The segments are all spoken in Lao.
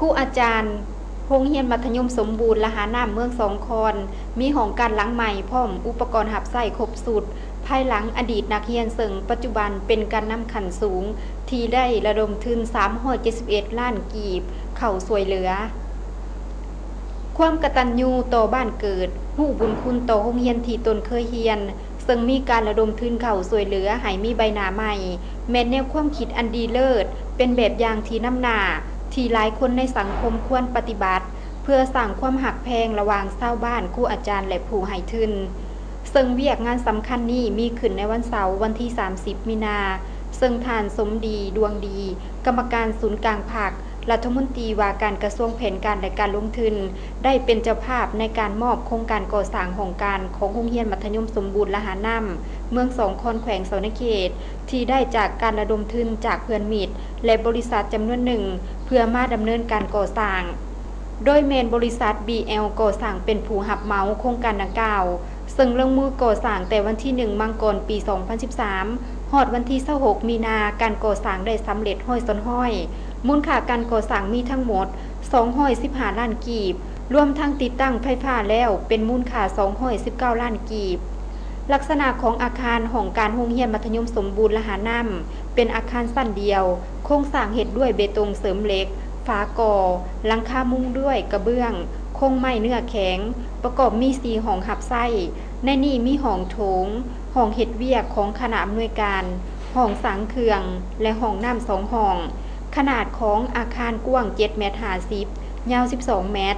ຄູອາຈານໂຮງຮຽນມັດທະຍົມສົມບູນລະຫານ້ຳເມືອງສອງຄອນ ມີຫ້ອງການຫຼັງໃໝ່ ພ້ອມອຸປະກອນຮັບໃຊ້ຄົບຊຸດ ພາຍຫຼັງອະດີດນັກຮຽນ ເຊິ່ງປັດຈຸບັນເປັນການນຳຂັ້ນສູງ ທີ່ໄດ້ລະດົມທຶນສາມຮ້ອຍເຈັດສິບເອັດລ້ານກີບເຂົ້າຊ່ວຍເຫຼືອ. ຄວາມກະຕັນຍູຕໍ່ບ້ານເກີດ, ຮູ້ບຸນຄຸນຕໍ່ໂຮງຮຽນທີ່ຕົນເຄີຍຮຽນ, ເຊິ່ງມີການລະດົມທຶນເຂົ້າຊ່ວຍເຫຼືອໃຫ້ມີໃບໜ້າໃໝ່ ແມ່ນແນວຄວາມຄິດອັນດີເລີດ, ເປັນແບບຢ່າງທີ່ນຳໜ້າ ທີ່ຫຼາຍຄົນໃນສັງຄົມຄວນປະຕິບັດ ເພື່ອສ້າງຄວາມຮັກແພງລະຫວ່າງຊາວບ້ານ, ຄູອາຈານ ແລະ ຜູ້ໃຫ້ທຶນ. ເຊິ່ງວຽກງານສຳຄັນນີ້ມີຂຶ້ນໃນວັນເສົາ ວັນທີສາມສິບ ມີນາ, ເຊິ່ງທ່ານ ສົມດີ ດວງດີ ກຳມະການສູນກາງພັກ, ລັດຖະມົນຕີວ່າການກະຊວງແຜນການ ແລະ ການລົງທຶນ ໄດ້ເປັນເຈົ້າພາບໃນການມອບໂຄງການກໍ່ສ້າງຫ້ອງການຂອງໂຮງຮຽນມັດທະຍົມສົມບູນລະຫານ້ຳ ເມືອງສອງຄອນ ແຂວງສະຫວັນນະເຂດ ທີ່ໄດ້ຈາກການລະດົມທຶນຈາກເພື່ອນມິດ ແລະ ບໍລິສັດຈຳນວນໜຶ່ງ ເພື່ອມາດຳເນີນການກໍ່ສ້າງ. ໂດຍແມ່ນບໍລິສັດ ບີແອລ ກໍ່ສ້າງເປັນຜູ້ຮັບເໝົາໂຄງການດັ່ງກ່າວ, ເຊິ່ງລົງມືກໍ່ສ້າງແຕ່ວັນທີໜຶ່ງ ມັງກອນ ປີສອງພັນສິບສາມ ຮອດວັນທີຊາວຫົກ ມີນາ, ການກໍ່ສ້າງໄດ້ສຳເລັດຮ້ອຍສ່ວນຮ້ອຍ. ມູນຄ່າການກໍ່ສ້າງມີທັງໝົດສອງຮ້ອຍສິບຫ້າລ້ານກີບ, ລວມທັງຕິດຕັ້ງໄຟຟ້າແລ້ວເປັນມູນຄ່າສອງຮ້ອຍສິບເກົ້າລ້ານກີບ. ລັກສະນະຂອງອາຄານຫ້ອງການໂຮງຮຽນມັດທະຍົມສົມບູນລະຫານ້ຳ ເປັນອາຄານຊັ້ນດຽວ, ໂຄງສ້າງເຮັດດ້ວຍເບຕົງເສີມເຫຼັກ, ຝາກໍ່, ຫຼັງຄາມຸງດ້ວຍກະເບື້ອງ, ໂຄງໄມ້ເນື້ອແຂງ, ປະກອບມີສີ່ຫ້ອງຮັບໃຊ້, ໃນນີ້ມີຫ້ອງໂຖງ, ຫ້ອງເຮັດວຽກຂອງຄະນະອຳນວຍການ, ຫ້ອງສັງເຄື່ອງ ແລະ ຫ້ອງນ້ຳສອງຫ້ອງ. ຂະໜາດຂອງອາຄານກວ້າງເຈັດແມັດຫ້າສິບ, ຍາວສິບສອງແມັດ.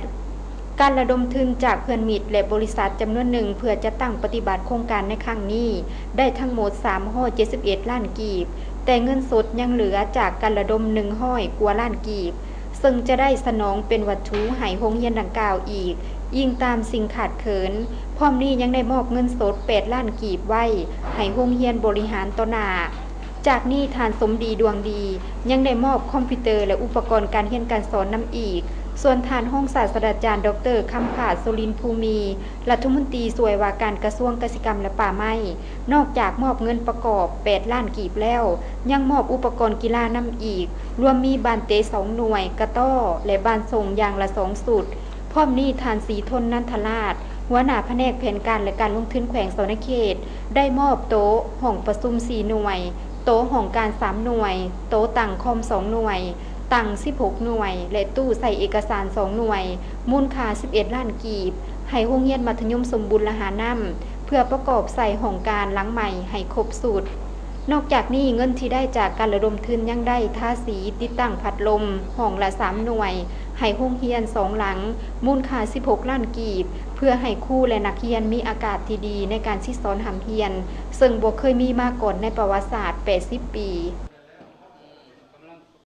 ການລະດົມທຶນຈາກເພື່ອນມິດ ແລະ ບໍລິສັດຈຳນວນໜຶ່ງ ເພື່ອຈັດຕັ້ງປະຕິບັດໂຄງການໃນຄັ້ງນີ້ ໄດ້ທັງໝົດສາມຮ້ອຍເຈັດສິບເອັດລ້ານກີບ, ແຕ່ເງິນສົດຍັງເຫຼືອຈາກການລະດົມໜຶ່ງຮ້ອຍກວ່າລ້ານກີບ, ເຊິ່ງຈະໄດ້ສະໜອງເປັນວັດຖຸໃຫ້ໂຮງຮຽນດັ່ງກ່າວອີກ, ອີງຕາມສິ່ງຂາດເຂີນ. ພ້ອມນີ້ຍັງໄດ້ມອບເງິນສົດແປດລ້ານກີບໄວ້ໃຫ້ໂຮງຮຽນບໍລິຫານຕໍ່ໜ້າ. ຈາກນີ້ທ່ານ ສົມດີ ດວງດີ ຍັງໄດ້ມອບຄອມພິວເຕີ ແລະ ອຸປະກອນການຮຽນການສອນນຳອີກ. ສ່ວນທ່ານຮອງສາດສະດາຈານ ດອກເຕີ ຄຳຜາດ ສຸລິນພູມີ ລັດຖະມົນຕີຊ່ວຍວ່າການກະຊວງກະສິກຳ ແລະ ປ່າໄມ້ ນອກຈາກມອບເງິນປະກອບແປດລ້ານກີບແລ້ວ, ຍັງມອບອຸປະກອນກິລານຳອີກ, ລວມມີບານເຕະສອງໜ່ວຍ, ກະຕໍ້ ແລະ ບານສົ່ງຢ່າງລະສອງຊຸດ. ພ້ອມນີ້ທ່ານ ສີທົນ ນັນທະລາດ ຫົວໜ້າພະແນກແຜນການ ແລະ ການລົງທຶນແຂວງສະຫວັນນະເຂດ ໄດ້ມອບໂຕະຫ້ອງປະຊຸມສີ່ໜ່ວຍ, ໂຕະຫ້ອງການສາມໜ່ວຍ, ໂຕະຕັ້ງຄອມສອງໜ່ວຍ, ຕັ່ງສິບຫົກໜ່ວຍ ແລະ ຕູ້ໃສ່ເອກະສານສອງໜ່ວຍ, ມູນຄ່າສິບເອັດລ້ານກີບ ໃຫ້ໂຮງຮຽນມັດທະຍົມສົມບູນລະຫານ້ຳ ເພື່ອປະກອບໃສ່ຫ້ອງການຫຼັງໃໝ່ໃຫ້ຄົບຊຸດ. ນອກຈາກນີ້, ເງິນທີ່ໄດ້ຈາກການລະດົມທຶນຍັງໄດ້ທາສີ, ຕິດຕັ້ງພັດລົມຫ້ອງລະສາມໜ່ວຍ ໃຫ້ໂຮງຮຽນສອງຫຼັງ, ມູນຄ່າສິບຫົກລ້ານກີບ, ເພື່ອໃຫ້ຄູ ແລະ ນັກຮຽນມີອາກາດທີ່ດີໃນການສິດສອນຮ່ຳຮຽນ, ເຊິ່ງບໍ່ເຄີຍມີມາກ່ອນໃນປະຫວັດສາດແປດສິບປີ.